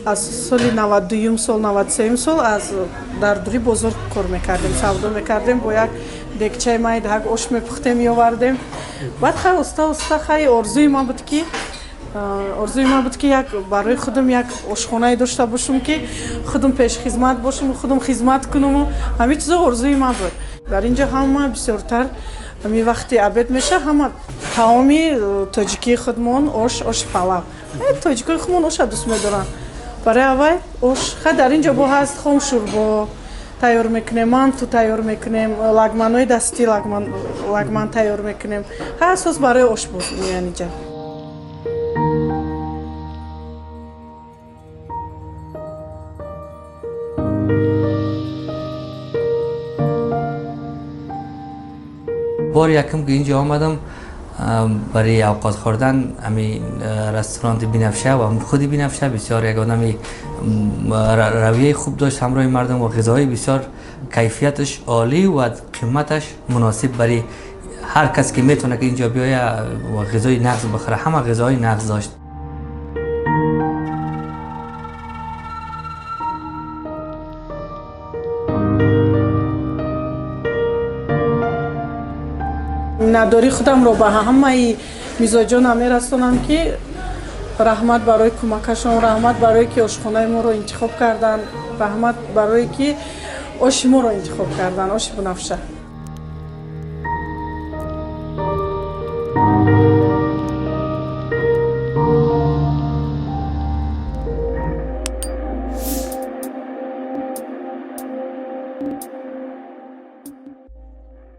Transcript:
Аз соли 92 сол, 93 сол аз дар дури бозор кор мекардем, савдо мекардем, бо як декчаи майда ош мепухтем, меовардем. Баъд хай оста оста хай орзуи ман буд, ки як барои худам як ошхонае дошта бошам, ки худам пешхизмат бошам, худам хизмат кунаму ҳамин чизо орзуи ман буд. Дар ин ҷо ҳама бисёртар ҳамин вақти обед меша, ҳама таоми тоҷикии худмон, ош, оши палав. Тоҷикои худмон оша дӯст медоранд, барои аввай ош. Хай, дар ин ҷо бо ҳаст хом шӯрбо тайёр мекунем, манту тайёр мекунем, лагманҳои дастӣ, лагман тайёр мекунем. Хай, асос барои ош буд меян инҷа. Бори якум ки инҷо омадам барои авқот хӯрдан, ҳамин ресторанти Бинафша ва худи Бинафша бисёр як одами равияи хуб дошт ҳамроҳи мардум ва ғизои бисёр кайфияташ олӣ ва қиматаш муносиб барои ҳар кас ки метавона ки инҷо биёя ва ғизои нағз бихӯра. Ҳама ғизои нағз дошт. Миннатдории худамро ба ҳамаи мизоҷонам мерасонам, ки раҳмат барои кӯмакашон, раҳмат барое ки ошхонаи моро интихоб карданд, раҳмат барое ки оши моро интихоб карданд, оши Бунафша.